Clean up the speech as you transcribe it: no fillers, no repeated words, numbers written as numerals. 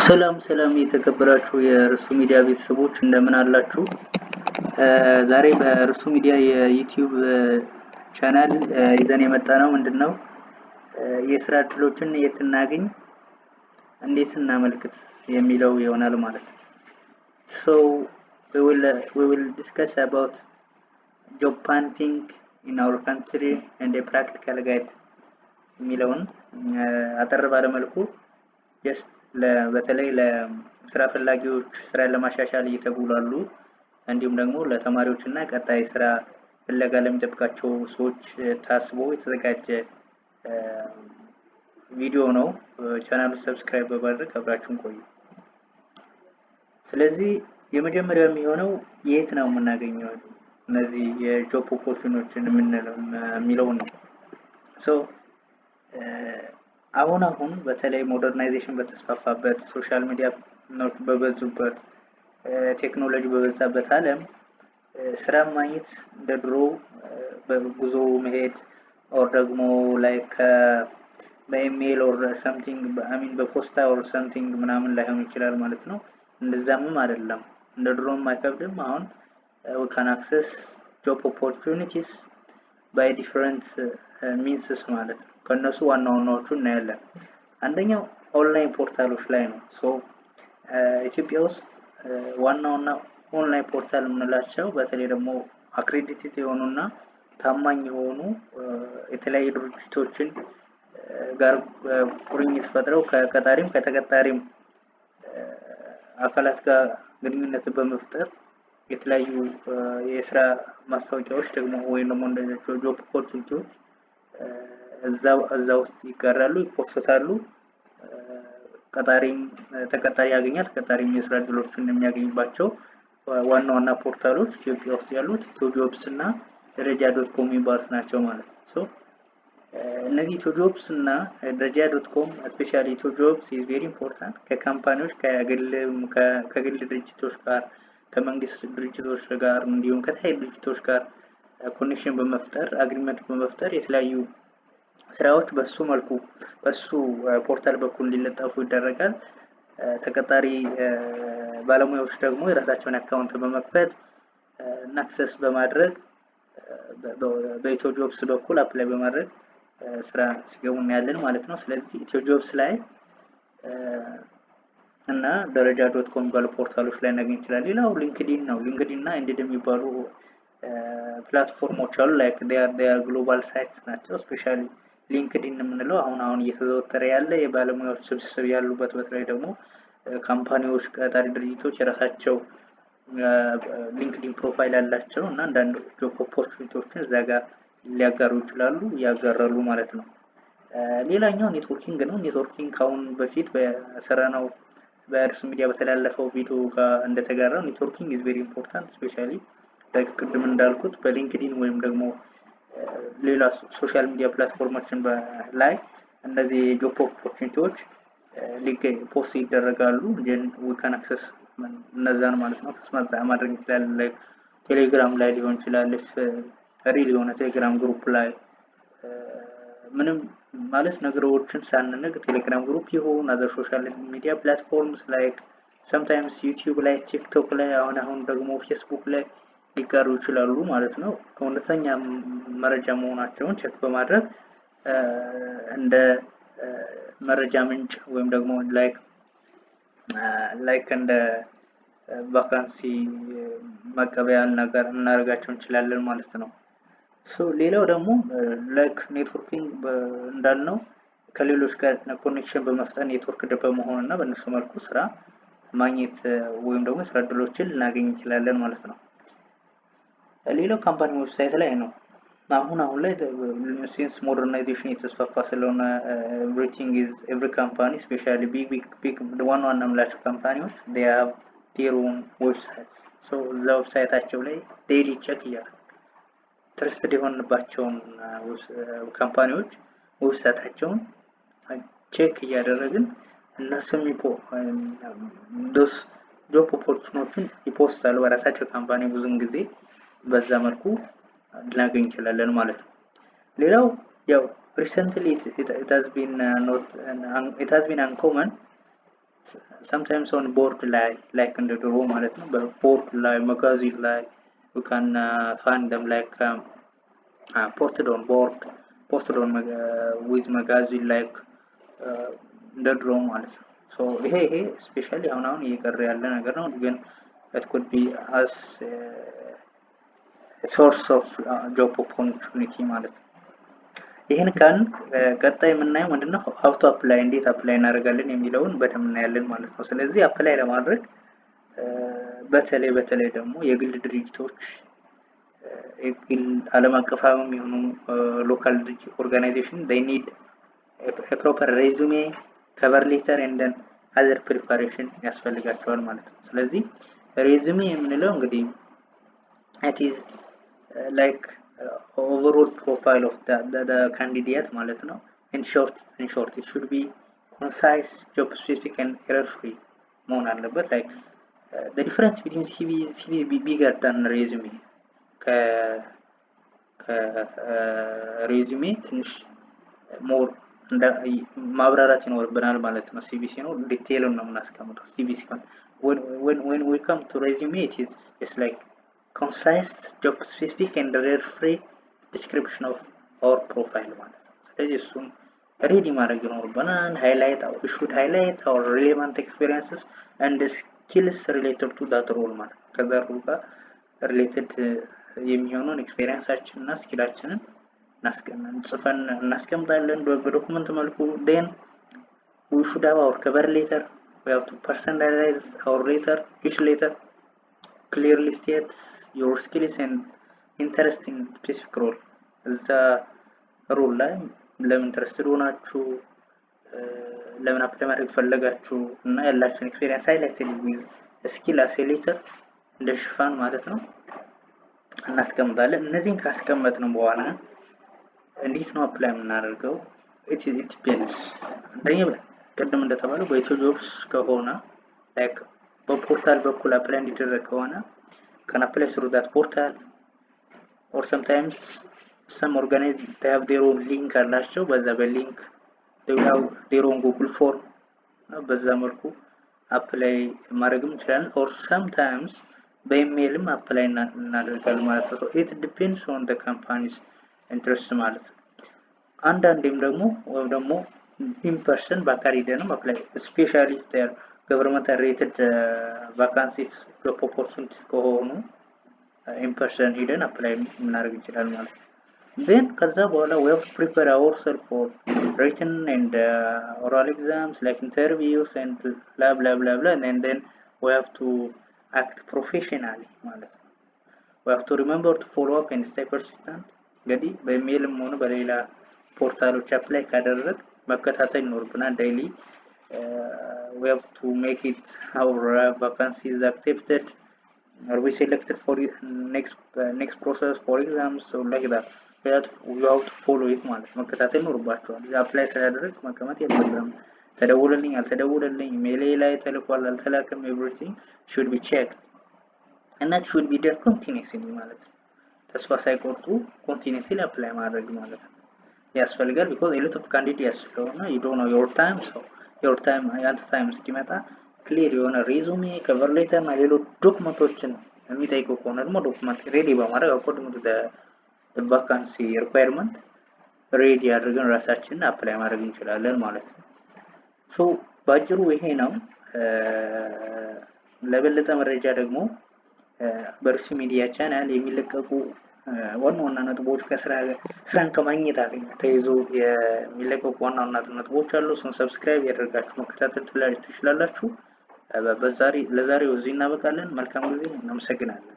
ሰላም ሰላም የተከበራችሁ የርሱ ሚዲያ ቤተሰቦች፣ እንደምን አላችሁ? ዛሬ በርሱ ሚዲያ የ YouTube channel ይዘን የመጣነው ምንድን ነው? የስራ እድሎችን የት እናገኝ፣ እንዴት እናመልክት የሚለው ይሆናል ማለት ነው። So we will discuss about job hunting in our country and a practical guide የሚለውን አጠር ባለ መልኩ just በተለይ ለስራ ፈላጊዎች፣ ስራን ለማሻሻል እየተጉ ላሉ፣ እንዲሁም ደግሞ ለተማሪዎች እና ቀጣይ ስራ ፍለጋ ለሚጠብቃቸው ሰዎች ታስቦ የተዘጋጀ ቪዲዮ ነው። ቻናሉ subscribe በማድረግ አብራችሁን ቆዩ። ስለዚህ የመጀመሪያው የሚሆነው የት ነው የምናገኘው እነዚህ የ job opportunity ዎችን የምንለው የሚለውን ነው። So አሁን አሁን በተለይ modernization በተስፋፋበት፣ social media በበዙበት፣ ቴክኖሎጂ በበዛበት ዓለም ስራ ማግኘት እንደ ድሮ በጉዞ መሄድ or ደግሞ like በ email or something, I mean በፖስታ or something ምናምን ላይሆን ይችላል ማለት ነው። እንደዛምም አይደለም፣ እንደ ድሮም አይከብድም። አሁን we can access job opportunities by different means ማለት ነው። ከእነሱ ዋና ዋናዎቹ እናያለን። አንደኛው online portal ኦች ላይ ነው። So ኢትዮጵያ ውስጥ ዋና ዋና online portal የምንላቸው በተለይ ደግሞ accredited የሆኑና ታማኝ የሆኑ፣ የተለያዩ ድርጅቶችን ጋር ቁርኝት ፈጥረው ከቀጣሪም ከተቀጣሪም አካላት ጋር ግንኙነት በመፍጠር የተለያዩ የስራ ማስታወቂያዎች ደግሞ ወይም ደግሞ እንደ job opportunity ዎች እዛ ውስጥ ይጋራሉ፣ ይፖስታሉ። ቀጣሪም ተቀጣሪ ያገኛል፣ ተቀጣሪም የስራ እድሎችን የሚያገኝባቸው ዋና ዋና portal ኦች ኢትዮጵያ ውስጥ ያሉት ኢትዮ ጆብስ እና ደረጃ.com የሚባሉት ናቸው ማለት ነው። So እነዚህ ኢትዮ ጆብስ እና ደረጃ.com፣ especially ኢትዮ ጆብስ is very important። ከ company ዎች፣ ከግል ድርጅቶች ጋር፣ ከመንግስት ድርጅቶች ጋር፣ እንዲሁም ከተለያዩ ድርጅቶች ጋር connection በመፍጠር፣ agreement በመፍጠር የተለያዩ ስራዎች በሱ መልኩ በሱ portal በኩል እንዲለጠፉ ይደረጋል። ተቀጣሪ ባለሙያዎች ደግሞ የራሳቸውን account በመክፈት እና access በማድረግ በኢትዮ ጆብስ በኩል apply በማድረግ ስራ ሲገቡ እናያለን ማለት ነው። ስለዚህ ኢትዮ ጆብስ ላይ እና ደረጃ.com የሚባሉ portal ኦች ላይ እናገኝ ይችላል። ሌላው LinkedIn ነው። LinkedIn እና Indeed የሚባሉ platform ኦች አሉ። Like global sites ናቸው። Especially LinkedIn የምንለው አሁን አሁን እየተዘወተረ ያለ፣ የባለሙያዎች ስብስብ ያሉበት፣ በተለይ ደግሞ company ዎች፣ ቀጣሪ ድርጅቶች የራሳቸው LinkedIn profile ያላቸው እና አንዳንድ job opportunity ዎችን እዛ ጋር ሊያጋሩ ይችላሉ፣ ያጋራሉ ማለት ነው። ሌላኛው networking ነው። Networking ከአሁን በፊት በሰራነው በእርሱ ሚዲያ በተላለፈው ቪዲዮ ጋር እንደተጋራው networking is very important። Especially ቅድም እንዳልኩት በ LinkedIn ወይም ደግሞ ሌላ social media platform ኦችን ላይ እነዚህ የ job opportunity ዎች post ይደረጋሉ። We can access እነዛን ማለት ነው። Access ማድረግ እንችላለን። Like ቴሌግራም ላይ ሊሆን ይችላል። Real የሆነ ቴሌግራም group ላይ ምንም ማለት ነገሮችን ሳንንቅ ቴሌግራም group ይሁን other social media platforms like sometimes YouTube ላይ፣ ቲክቶክ ላይ፣ አሁን አሁን ደግሞ ፌስቡክ ላይ ሊጋሩ ይችላሉ ማለት ነው። እውነተኛ መረጃ መሆናቸውን check በማድረግ እንደ መረጃ ምንጭ ወይም ደግሞ like እንደ vacancy መቀበያ ነገር እናደርጋቸው እንችላለን ማለት ነው። So ሌላው ደግሞ like networking እንዳልነው ከሌሎች ጋር connection በመፍጠር፣ ኔትወርክ በመሆን እና በእነሱ መልኩ ስራ ማግኘት ወይም ደግሞ የስራ እድሎችን ልናገኝ እንችላለን ማለት ነው። ሌላው company website ላይ ነው። አሁን አሁን ላይ since modernization የተስፋፋ ስለሆነ everything is every company, especially big big big ዋና ዋና የምላቸው company ዎች, they have their own website። So እዛ website ኣቸው ላይ daily check እያደረግን interested የሆንባቸውን company ዎች website ኣቸውን check እያደረግን እነሱም those job opportunity ዎችን ይፖስታሉ በራሳቸው company። ብዙን ጊዜ በዛ መልኩ ልናገኝ እንችላለን ማለት ነው። ሌላው ያው recently it has been uncommon። Sometimes on board ላይ፣ like እንደ ድሮ ማለት ነው። በቦርድ ላይ፣ magazine ላይ you can find them, like posted on board, posted on with magazine, like እንደ ድሮ ማለት ነው። So ይሄ especially አሁን አሁን እየቀረ ያለ ነገር ነው፣ ግን it could be as source of job opportunity ማለት ነው። ይህን ካልን ቀጣይ የምናየው ምንድነው? How to apply፣ እንዴት apply እናደርጋለን የሚለውን በደንብ እናያለን ማለት ነው። ስለዚህ apply ለማድረግ በተለይ ደግሞ የግል ድርጅቶች፣ የግል ዓለም አቀፋዊም የሆኑ local organization, they need a proper resume, cover letter and then other preparation ያስፈልጋቸዋል ማለት ነው። ስለዚህ resume የምንለው እንግዲህ it is like overall profile of the candidate ማለት ነው። In short, it should be concise, job specific and error free መሆን አለበት። Like the difference between CV, CV bigger than resume። ከ resume ትንሽ more ማብራራት ይኖርብናል ማለት ነው። CV ሲኖር detail ኡን ነው የምናስቀምጠው። CV ሲሆን፣ when we come to resume, it is just like concise, job specific and error free description of our profile ማለት ነው። ስለዚህ እሱን ready ማድረግ ይኖርብናል። Highlight, we should highlight our relevant experiences and skills related to that role ማለት ነው። ከዛ role ጋር related የሚሆነውን experience ኣችን እና skill ኣችንን ጽፈን እናስቀምጣለን በ document መልኩ። Then we should have our cover letter. We have to personalize our letter. Each letter clearly states your skills and interest in specific role። እዛ role ላይ ለምን interested ሆናችሁ፣ ለምን apply ማድረግ ፈለጋችሁ እና ያላችሁን experience highlighted with skill as letter እንደ ሽፋን ማለት ነው እናስቀምጣለን። እነዚህን ካስቀመጥን በኋላ እንዴት ነው apply የምናደርገው? It depends። አንደኛ ቅድም እንደተባለው በ Ethio Jobs ከሆነ፣ like በ portal በኩል apply እንዲደረግ ከሆነ can apply through that portal, or sometimes some organize, they have their own link አላቸው። በዛ በ link they will have their own Google form፣ በዛ መልኩ apply ማድረግም እንችላለን። Or sometimes በ email ም apply እናደርጋለን ማለት ነው። It depends on the company's interest ማለት ነው። አንዳንዴም ደግሞ ወይም ደግሞ in person በአካል ሄደንም apply, especially government related vacancies, job opportunities ከሆኑ in person ሄደን apply እናደርግ እንችላለን ማለት ነው። Then ከዛ በኋላ we have to prepare ourselves for written and oral exams, like interviews and blah blah blah blah, and then we have to act professionally ማለት ነው። We have to remember to follow up and stay persistent። እንግዲህ በኢሜይልም ሆነ በሌላ portal ኦች apply ካደረግ መከታተል ይኖርብናል። Daily we have to make it our vacancy is accepted or we selected for next process for exams. So like that we have to follow it ማለት መከታተል ይኖርባቸዋል። Apply ስላደረግ መቀመጥ የለብንም። ተደውለልኝ አልተደውለልኝ፣ ኢሜይሌ ላይ ተልኳል አልተላከም፣ everything should be checked እና it should be done continuously ማለት ነው። ተስፋ ሳይቆርጡ continuously apply ማድረግ ማለት ነው ያስፈልጋል። Because a lot of candidates ስለሆነ you don't know your time, so your time፣ ያንተ time እስኪመጣ clear የሆነ resume፣ cover letter እና ሌሎች document ኦችን የሚጠይቁ ከሆነ ደግሞ document ready በማድረግ according to vacancy requirement ready አድርገን ራሳችንን apply ማድረግ እንችላለን ማለት ነው። So በአጭሩ ይሄ ነው። ለበለጠ መረጃ ደግሞ በእርሱ ሚዲያ ቻናል የሚለቀቁ ዋና ዋና ነጥቦች፣ ከስራ ስራን ከማግኘት ተይዞ የሚለቀቁ ዋና ዋና ነጥቦች አሉ። እሱን subscribe ያደርጋችሁ መከታተል ትችላላችሁ። ለዛሬው እዚህ እናበቃለን። መልካም ጊዜ። እናመሰግናለን።